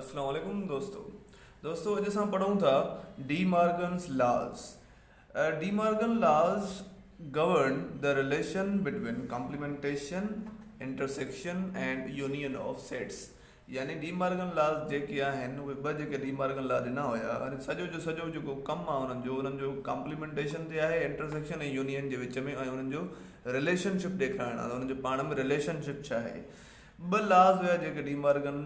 السلام عليڪم دوستو دوستو اڄ اسان پڙهون ٿا De Morgan's laws De Morgan laws govern the relation between complementation intersection and union of sets يعني ڊي مارگن لاز جيڪي آهن اهي ٻه جيڪي ڊي مارگن لا ڏنا هيا ۽ سڄو جو سڄو جيڪو ڪم آهي انهن جو انهن جو ڪمپليمينٽيشن تي آهي انٽرسيڪشن ۽ يونين جي وچ ۾ ۽ انهن جو رليشن شپ ڏيکارڻ آهي انهن جو پاڻ ۾ رليشن شپ ڇا آهي ٻه لاز هيا جيڪي ڊي مارگن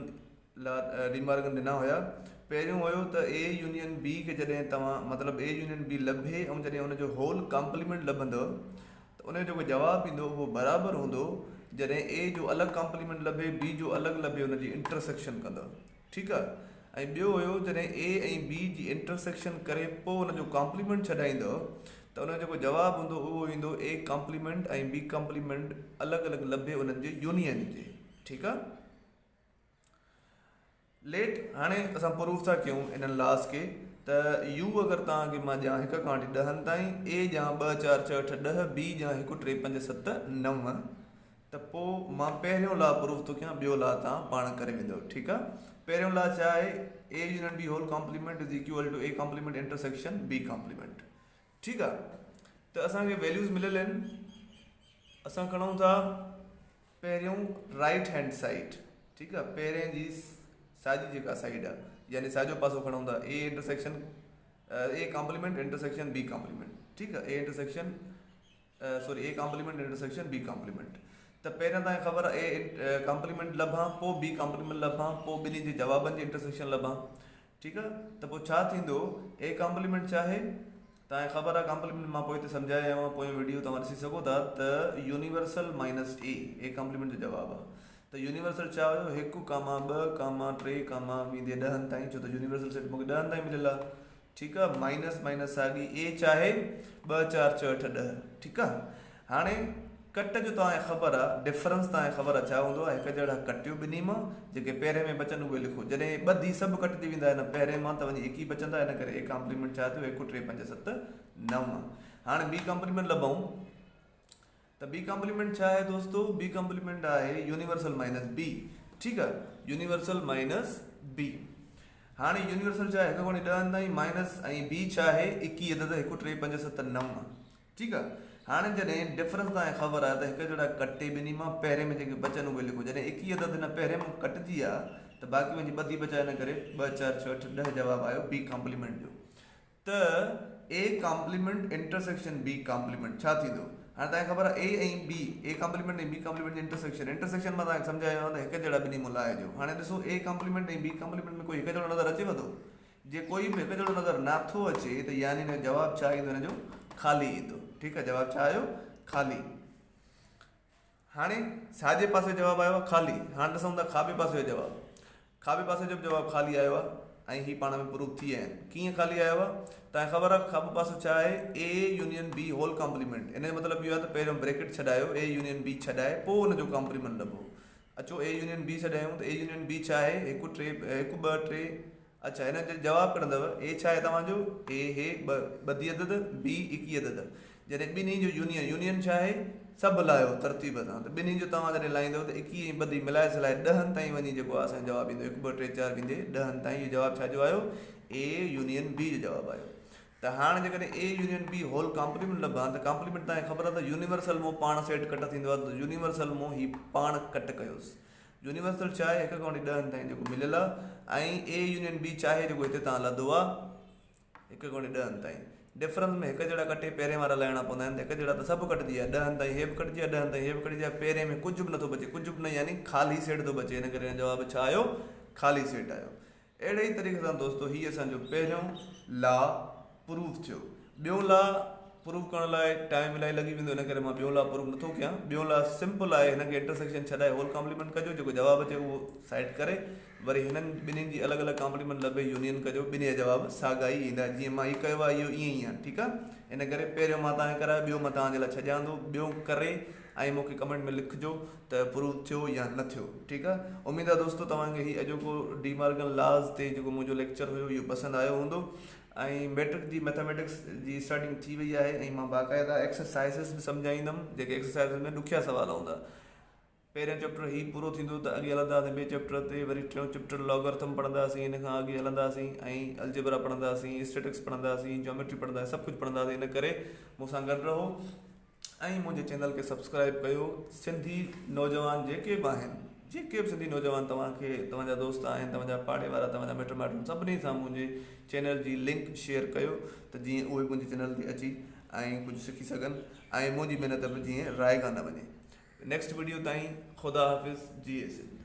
لا ڊي مارگن ڏنا هيا. پهريون هيو ته اي يونين بي کي جڏهن توهان مطلب اي يونين بي لڀي ۽ جڏهن ان جو هول ڪامپليمينٽ لڀندو ته ان جو جيڪو جواب ايندو اهو برابر هوندو جڏهن اي جو الڳ ڪامپليمينٽ لڀي بي جو الڳ لڀي ان جي انٽرسيڪشن ڪندو ٺيڪ آ ۽ ٻيو هيو جڏهن اي ۽ بي جي انٽرسيڪشن ڪري پوء ان جو ڪامپليمينٽ ڇڏائيندو ته ان جو جيڪو جواب هوندو اهو ايندو اي ڪامپليمينٽ ۽ بي ڪامپليمينٽ الڳ الڳ لڀي انهن جي يونين جي ٺيڪ آ. ليٽ هاڻي اسان پروف ٿا ڪيون انهن لاز کي ته يو اگر توهان کي مان ڏيان هڪ کان وٺي ڏهن تائين اي ڏيان ٻه چار ڇهه اٺ ڏهه بي ڏيان هڪ ٽي پنج ست نو ته پو مان پهريون لا پروف ٿو ڪيان ٻيو لا توهان پاڻ ڪري ويندو ٺيڪ آ پهريون لا ڇا آهي A union B whole complement is equal to A complement intersection B complement ٺيڪ آ ته اسان کي ويليوز مليل آهن اسان کڻون ٿا پهريون رائيٽ هينڊ سائيڊ ٺيڪ آ پهرين جي ساڄي جيڪا سائيڊ آ يعني ساڄو پاسو کڻون ٿا A intersection A complement intersection B complement ٺيڪ آ A intersection sorry A complement intersection B complement ته پهريان تان خبر آ اي ڪامپليمينٽ لڀان پو بي ڪامپليمينٽ لڀان پو ٻنهي جي جوابن جي انٽرسيڪشن لڀان ٺيڪ آ ته پو ڇا ٿيندو اي ڪامپليمينٽ ڇا آهي توهان کي خبر آهي ڪامپليمينٽ مان پوئتي سمجهائي آيو آهيان پويون وڊيو توهان ڏسي سگهو ٿا ته يونيورسل مائنس اي اي ڪامپليمينٽ جو جواب آهي ته يونيورسل ڇا هيو هڪ ڪاما ٻه ڪاما ٽي ڪاما ويندي ڏهن تائين ڇو ته يونيورسل سيٽ مونکي ڏهن تائين مليل آهي ٺيڪ آهي مائنس مائنس ساڳي اي ڇا آهي ٻه چار ڇهه اٺ ڏهه ٺيڪ آهي هاڻي ڪٽ جو توهان کي خبر آ، ڊفرنس توهان کي خبر آ ڇا هوندو آ، هڪ جهڙا ڪٽيو ٻنهي مان، جيڪي پهرين ۾ بچن اهي لکو. جڏهن ٻڌي سڀ ڪٽجي ويندا هن پهرين مان ته وڃي هڪ ئي بچندا، ان ڪري اي ڪامپليمينٽ ڇا ٿيو هڪ ٽي پنج ست نو. هاڻي بي ڪامپليمينٽ لڀئون ته بي ڪامپليمينٽ ڇا آهي دوستو، بي ڪامپليمينٽ آهي يونيورسل مائنس بي، ٺيڪ آ، يونيورسل مائنس بي. هاڻي يونيورسل ڇا آهي هڪ کان وٺي ڏهن تائين مائنس ۽ بي ڇا آهي ايڪيهه عدد هڪ ٽي پنج ست نو. ٺيڪ آ هاڻي جڏهن ڊفرنس توهان کي خبر آهي ته هڪ جهڙا ڪٽي ٻنهي مان پهرين ۾ جيڪي بچن اهي لکو جڏهن ايڪيهه عدد هن پهرين مان ڪٽجي ويا ته باقي وڃي ٻڌي بچا ان ڪري ٻه چار ڇهه اٺ ڏهه جواب آيو بي ڪامپليمينٽ جو ته A complement intersection B complement ڇا ٿيندو هاڻي توهان کي خبر آهي اي ۽ بي اي ڪامپليمينٽ ۽ بي ڪامپليمينٽ جي انٽرسيڪشن انٽرسيڪشن مان توهان کي سمجهايو آهي ته هڪ جهڙا ٻنهي مان لاهجو هاڻي ڏسو اي ڪامپليمينٽ ۽ بي ڪامپليمينٽ ۾ ڪوئي هڪ جهڙو نظر اچيو ٿو جي ڪوئي به هڪ جهڙو نظر نه ٿو اچي ته يعني هن جو جواب ڇا ايندو هن جو خالي ايندو ٺيڪ آهي جواب ڇا آيو خالي هاڻي ساڄي پاسي جواب آيو آهي خالي هاڻي ڏسون ٿا کاٻي پاسي جو جواب کاٻي پاسي جو به جواب خالي آيو آهي ۽ هي پاڻ ۾ پروف ٿي ويا آهن ڪيئن خالي آيو آهي تنهن خبر آهي کاٻو پاسو ڇا آهي A union B whole complement ان جو مطلب اهو آهي ته پهريون بريڪٽ ڇڏايو اي يونين بي ڇڏائي پوء ان جو ڪامپليمينٽ لڀو اچو اي يونين بي ڇڏايون ته اي يونين بي ڇا آهي هڪ ٽي هڪ ٻه ٽي اڇا هن جو جواب ڪڍندؤ اي ڇا آهي توهان جو اي هي ٻه ٻڌي عدد بي ايڪيهه عدد جڏهن ٻنهي جو يونين يونين ڇا آهي سڀ لايو ترتيب سان ته ٻنهي جو توهان جڏهن لائيندؤ ته ايڪيهه ۽ ٻڌي ملائي سلائي ڏهن تائين وڃي جيڪو آهي اسان جو جواب ايندو هڪ ٻه ٽي چار ويندي ڏهن تائين اهو جواب ڇا جو آيو اي يونين بي جو جواب آيو ته هاڻ جيڪڏهن A union B whole complement لڀان ته ڪامپليمينٽ توهان کي خبر آهي ته يونيورسل مون پاڻ سيٽ ڪٽ ٿيندو آهي ته يونيورسل مون هي پاڻ ڪٽ ڪيوس يونيورسل ڇا آهي هڪ کان وٺي ڏهن تائين جيڪو مليل آهي ۽ اي يونين بي ڇا آهي جيڪو هتي توهان لڌو آهي هڪ کان وٺي ڏهن تائين ڊفرنس ۾ هڪ جهڙا ڪٽي پهرين وارا لائڻا پوندا آهن ته هڪ جهڙا ته سڀ ڪٽجي ويا ڏهن تائين هي به ڪٽجي ويا ڏهن تائين هي به ڪٽجي ويا پهرين ۾ ڪجهه به نٿو بچي ڪجهه به نه يعني خالي سيٽ ٿو بچي ان ڪري جواب ڇا آيو خالي سيٽ آيو اهڙي ئي طريقي سان دوستو هي اسان جو پهريون لا پروف ٿيو. ٻيون لا پروف ڪرڻ لاء ٽائيم الاهي لڳي ويندو ان ڪري مان ٻيون لا پروف نٿو ڪيان. ٻيون لا سمپل آهي هن کي انٽرسيڪشن ڇڏائي هول ڪامپليمينٽ ڪجو جيڪو جواب اچي اهو سائيڊ ڪري وري هنن ٻنهين جي الڳ الڳ ڪامپليمينٽ لڀي يونين ڪجو ٻنهي جا جواب ساڳا ئي ايندا جيئن مان هي ڪيو آهي اهو ائين ئي آهي ٺيڪ آهي ان ڪري پهريون مان توهان کي ڪرايو ٻيو مان توهان جي لاء ڇڏيان ٿو ٻيو ڪري ۽ مون کي ڪمينٽ ۾ لکجو ته پروف ٿيو يا نه ٿيو ٺيڪ آ اميد آ دوستو توهان کي هي اڄوڪو ڊي مارگن لاز تي جيڪو منهنجو ليڪچر هيو اهو پسند آيو هوندو ۽ ميٽرڪ جي ميٿاميٽڪس جي اسٽارٽنگ ٿي وئي آهي ۽ مان باقاعده ايڪسرسائزز به سمجهائيندم جيڪي ايڪسرسائزز ۾ ڏکيا سوال هوندا. پهريون چيپٽر هي پورو ٿيندو ته اڳي هلنداسين ٻئي چيپٽر تي، وري ٽيون چيپٽر لاگرٿم پڙهنداسين، ان کان اڳي هلنداسين ۽ الجبرا پڙهنداسين، اسٽيٽڪس پڙهنداسين، جاميٽري پڙهنداسين، سڀ ڪجهه پڙهنداسين. ان ڪري مون سان گڏ رهو ۽ منهنجي چينل کي سبسڪرائب ڪيو. سنڌي نوجوان جيڪي به آهن، جيڪي به سنڌي نوجوان توهان کي توهان جا دوست آهن، توهان جا پاڙي وارا، توهان جا مٽ مائٽ، سڀني سان منهنجي چينل جي لنڪ شيئر ڪيو ته جيئن اهي منهنجي چينل تي اچي ۽ ڪجهه سکي سگهن ۽ منهنجي محنت به جيئن رائگان نه وڃي. نيڪسٽ وڊيو تائين خدا حافظ جي سنڌ.